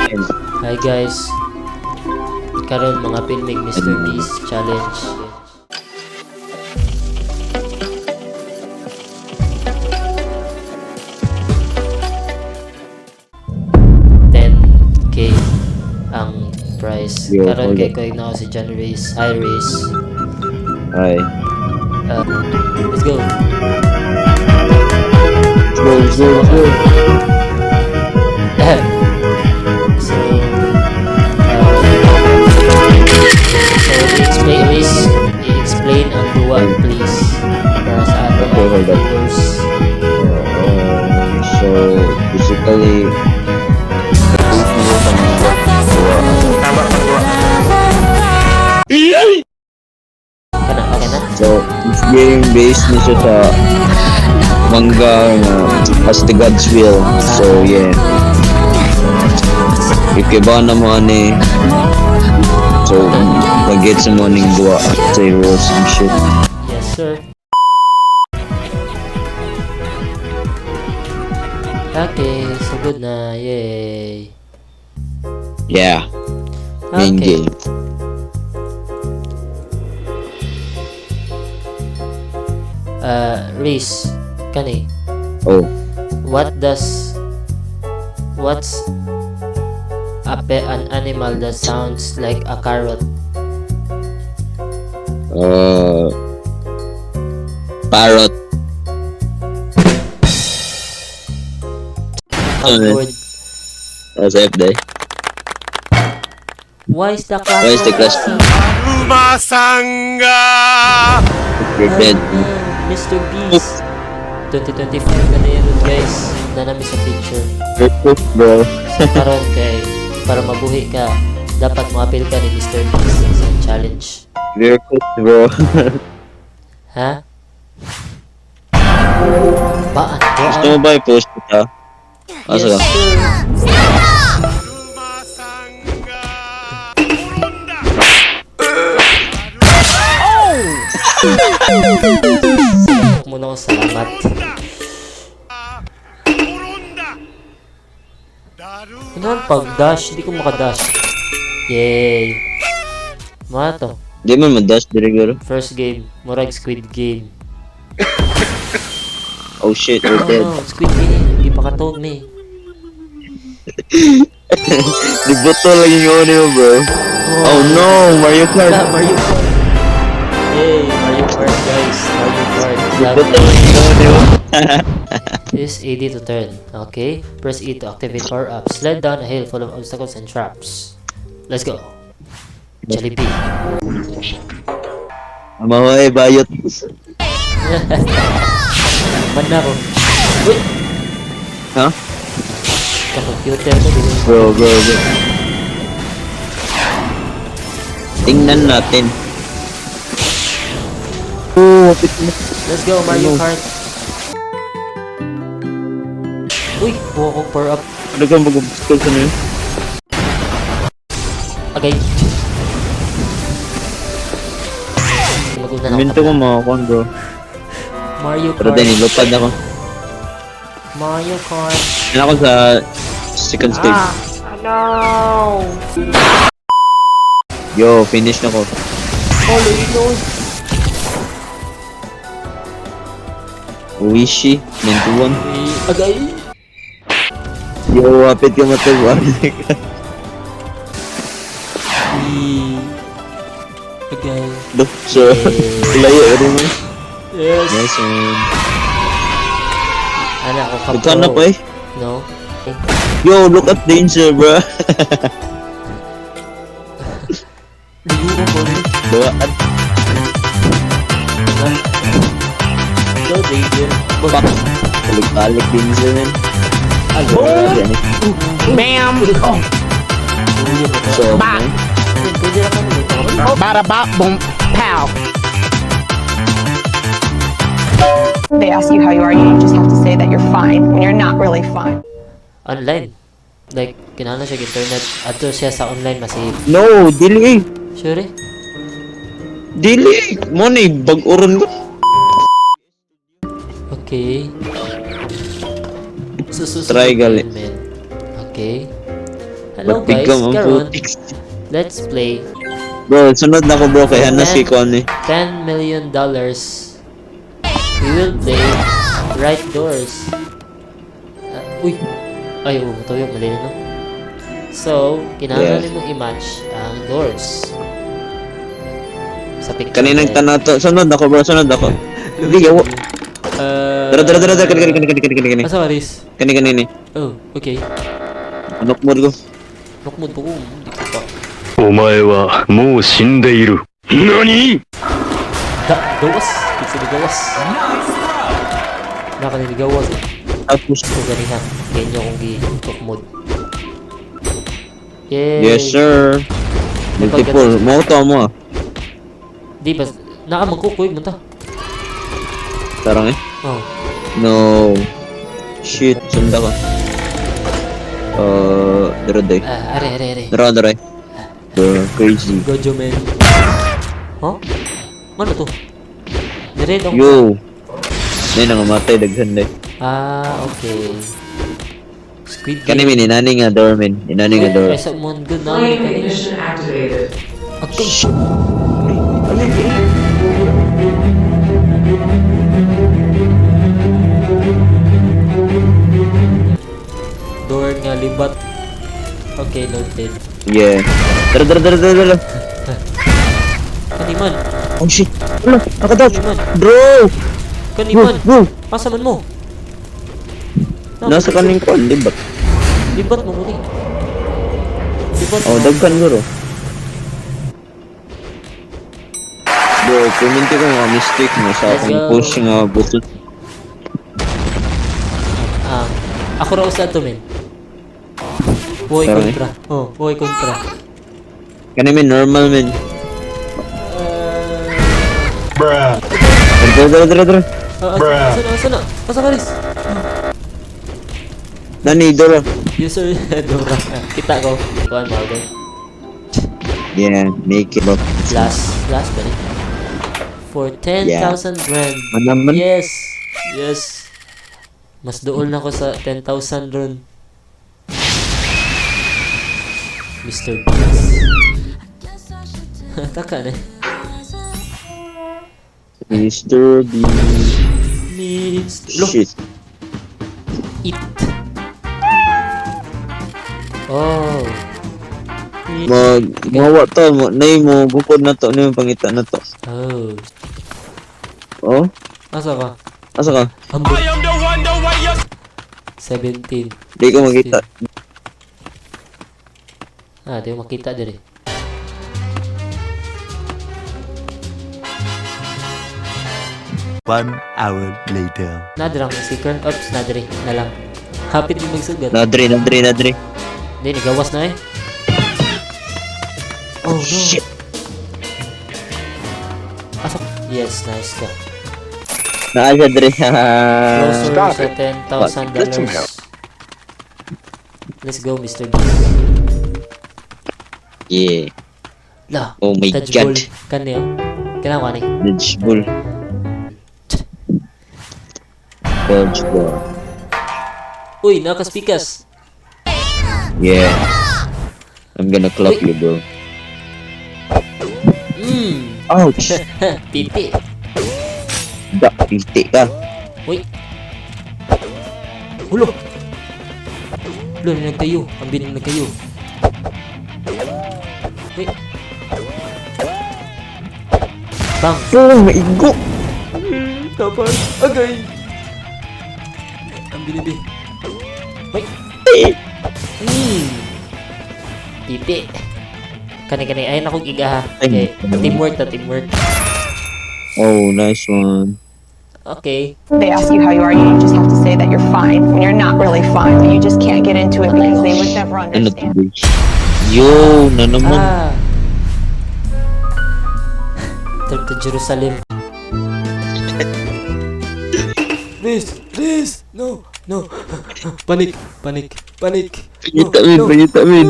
Hi guys. Karon mga filming Mr. Beast challenge. 10K ang price. Yo, Karon hold kay up. koy na ako si John Reyes. Hi Reyes. Hi. Let's go. Let's go, let's go, let's go. So, i-explain, Reyes, i-explain ang duwa, please. Para sa ato Okay, hold up. Viewers. So, basically, nagpupulo sa mga duwa. Kana, okay na? So, this game based ni siya sa manga na As the Gods Will. So, yeah. If kiba na mo ani, so, mag-get sa mo ning duwa at say rules and shit. Yes, sir. Okay, so good na. Yay. Yeah, main game. Reese, kani, Oh, what's an animal that sounds like a carrot? Parrot. Ano? Good. Sa F day. Why is the class? Why is the class- You're dead. Mr. Beast. 2025 na na yun, guys. Na namin sa picture. You're cooked, bro. So, karon kay para mabuhi ka, dapat moapil ka ni Mr. Beast sa challenge. You're cooked, bro. Ha? Baan? Gusto mo ba i-post kita? Asa Yes, ka? Sir. Muna ko salamat. Ano ang pag-dash? Hindi ko makadash. Yay! Mga to. Di man ma-dash diri bro. First game. Murag Squid Game. Oh shit, we're Oh dead. no, Squid Game. Hindi pa katog ni. Di buto lagi yung mo, bro. Oh no, Mario Kart. Ah, Mario Kart. Yay, Mario Kart guys. Mario Kart. Di Love buto lagi yung mo. Use AD to turn. Okay. Press E to activate power up. Slide down a hill full of obstacles and traps. Let's go. Jollibee. Amaw ay bayot. Man na ako. Uy! Ha? Ka-computer ko. Di ko- Bro, bro, bro. Tingnan natin. Oh, wapit mo. Let's go, Mario Ano? Kart. Uy! Buha ko power up. Ano kang mag-obstacle sa niyo? Agay. Maguna na Minto ako. ko mga kon, bro. Mario Pero Kart. din, lupad ako. Mario Kart. Yan ako sa second stage. Ah! No! Yo, finish na ko. Oh, Luigi. Uishi, 91. Uy, agay. Yo, wapit ka matag. Uy. Agay. So, layo rin mo. Yes. Nice one. Ana ako ka Nagkana pa eh. No? Yo, look at danger, bro. Ligo ko. Duwaan. Go danger. Fuck. Balik-balik danger, man. Boom! Bam! Oh, So, man. Pwede lang kami. Bada bop, boom, pow. They ask you how you are, you just have to say that you're fine when you're not really fine. Online. Like, kinahanglan siya internet. Adto siya sa online masave. No, dili eh. Sure eh? Dili. Mo ni bag-uron ko. Okay. So, Try gali. Man. Okay. Hello Ba't guys, biglang ang karon putik? Let's play Bro, sunod na ko bro kay Hanas kay Kwan eh. $10 million. We will play Right Doors. Ah, uy! Ay, oh, ito yung mali na, no? So, kinahanglan mo i-match ang doors. Sa picture. Kaninang eh. tanaw to. Sunod ako bro, sunod ako. Hindi, yawa. Uh, Tara, tara, tara, tara, kani, kani, kani, kani, kani, kani. Asa Aris? Kani, kani, ni. Oh, okay. Anok mo ko. Nokmod po ko. Hindi ko pa. お前はもう死んでいる。何 Da, gawas! Pizza di gawas. Naka ni gawas. Tapos, So, ganina. Ganyan kong gi-nokmod. Yay! yes sir. Multiple. Mo to mo ah. Di ba? Naka magkukuy mo ta. Tarang eh. Oh. No. Shit, sunda ka. Dara day. Ah, are, are, are. Dara, dara. Bro, crazy. Gojo man. Huh? Ano to? Nired ang... Yo. Nay nangamatay daghan day. Ah, okay. Squid Kani Game. min inani nga door min, inani nga door. Ay, sa mon good na ni Flame kani. ignition activated. Okay. Door nga libat. Okay, noted. Yeah. Dara dara dara dara dara. Kani man. Oh shit. Wala, nakadodge. Kani man. Bro! Kani Bro, man. bro. Asa man mo? Nasa kaning kon, di ba? Libat mo muna. Libat Oh, mo. daghan guro. Bro, puminti ko mga mistake mo sa Let's akong go. push nga button. Ah, ako raw sa ato men. Boy Tara, eh. kontra. Oh, boy kontra. Kani min normal min. Uh, Dara dara dara dara. ah, asa na, asa na? Asa ka ris? Nani dora. Yes sir, Dora. Kita ko. Kuan mo ako. Yeah, make it bro. Last, last ba ni? For 10,000 grand. Manaman. Yes. Yes. Mas dool na ko sa 10,000 ron. Mr. Beast. Taka na. Mr. B. Mr. Lo, Shit. Eat. Oh. Mag mawa to mo nay mo bukod na to nay pangita na to. Oh. Oh, Asa ka? asa ka? Ambot. 17. Di ko makita. Ah, di ko makita diri. One hour later. Nadirang sticker. Oops, nadiri. Na lang. Hapit din magsugat. Nadre, nadre, nadre. Hindi, nigawas na eh. Oh no. Shit. Asa? Yes, nice ka. Naa siya dre. Closer Stop sa it. $10,000. Get some help. Let's go, Mr. Beast. Yeah. La. Oh my Touch God. ball. Kani oh. Kailangan ko ani. Dodgeball. Dodgeball. Uy, nakaspikas. Yeah. I'm gonna clap you, bro. Ouch! Titi. Da, piti ka. Uy. Hulo. Hulo, nagtayo. Ang bining nagtayo. Uy. Bang. Oh, maigo! Tapos, agay. Ang binibi. Uy. Titi. Kani kani ay akong iga ha. Okay. Teamwork ta teamwork. Oh, nice one. Okay. They ask you how you are, you just have to say that you're fine when you're not really fine, but you just can't get into it because they would never Ano to, understand. bitch? Yo, na naman. Ah. Trip to Jerusalem. Please, please, no, no. Panic, panic, panic. No, Pangita min, no. pangita min.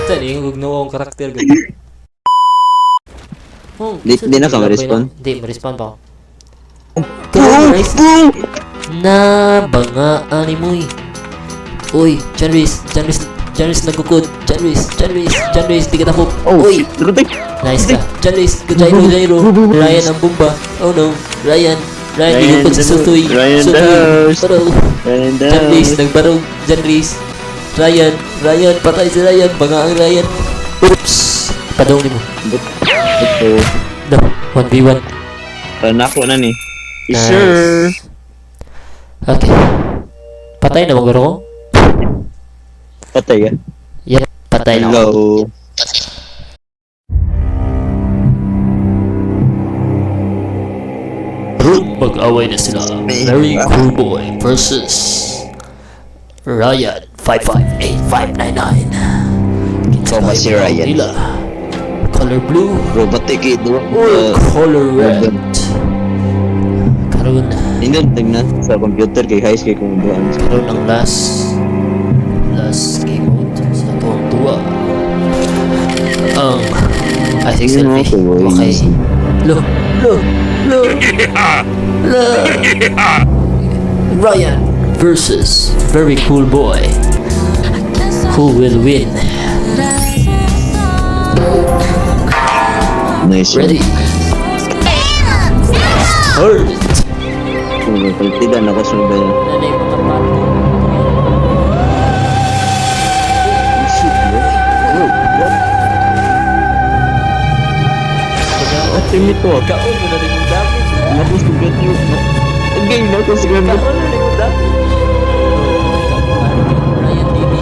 Saan eh, huwag nawa akong karakter. Ganun. Oh, Di- sa di na ka labay ma-respond? Hindi, ma-respond pa ako. Nice. Na bangaan ni Moy. Uy, Janris, Janris, Janris nagkukod. Janris, Janris, Janris, di ka takop. Oh, Uy, shit. Rutay. nice ka. Janris, good Jairo, Jairo. Ryan ang bomba. Oh no, Ryan. Ryan, Ryan gigukod sa Sutoy. Ryan Sutoy. does. Pero, Ryan Janris, down. nagbarog. Janris. Ryan, Ryan, patay si Ryan. Banga ang Ryan. Oops. Padong ni mo. Ito. No, 1v1. Panako na ni. Yes, Nice. sir. Okay. Patay na ba ko? Patay ka. Yeah, patay na ako. Hello. Root, mag-away na sila. Very Cool Boy versus Ryan 558599. Ikaw ba si Ryan? Nila. Color blue Robotic eh. or color red? Karon, Hindi, tignan sa computer kay high kay kung buwan. karon ang last game mode sa tuwang tuwa. Ang Isaac Yun Selfie. ako, boy. Okay. Lo, lo, lo, lo. Ryan versus Very Cool Boy. Who will win? Nice. Ready? Start! Paltidan ako sa ba yan? Nanay mga pato. Oh, shit, bro. Bro, what? Ate mi to. Kaon mo na rin yung damage. Napos computer. Ang game na ko sa computer. Kaon na rin yung damage. Ryan TV.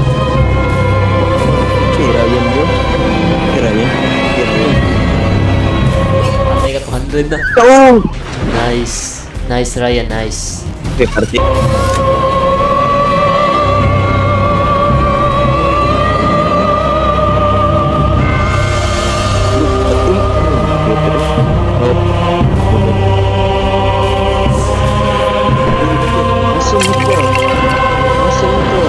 Kay Ryan, bro. Kay Ryan. Kay Ryan. Patay ka 200 na. Oh! Nice. Nice, Ryan, nice. Okay, party. Asa mo to? Asa mo to?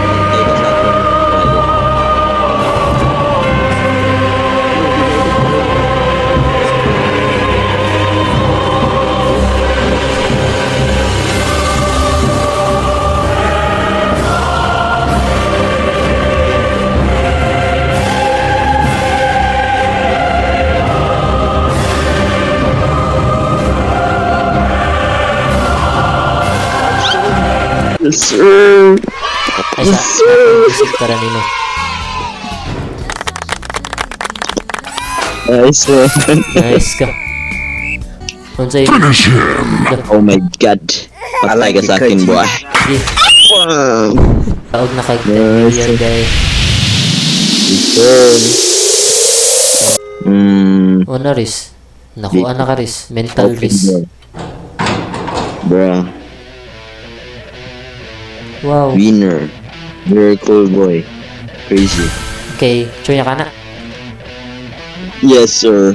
Hintay ka sa akin, Ryan. Yes, sir. Ay, sa isip para nino. Nice one. Nice ka. Unsay Finish him! Oh my God. Patay ka sa akin, boy. Sige, Wow. taog na kag 10 Nice. million day. Yes, sir. Una ris. Nakuha na ka ris. Mental Okay, ris. bro. Bruh. Wow. Winner. Very cool boy. Crazy. Okay, choy na ka na. Yes, sir.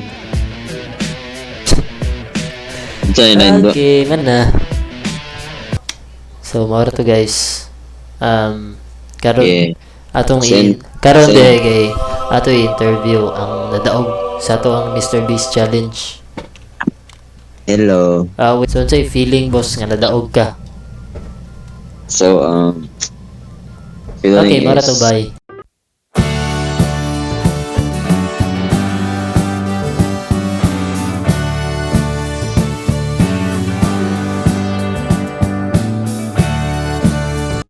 Sa'yo na yun, Okay, man na. So, mao to, guys. Karon atong Send. karon Send. de kay ato i-interview ang nadaog sa ato ang Mr. Beast Challenge. Hello. Ah, wait, so unsay feeling, boss, nga nadaog ka? So, feeling Okay, mao is to, bye.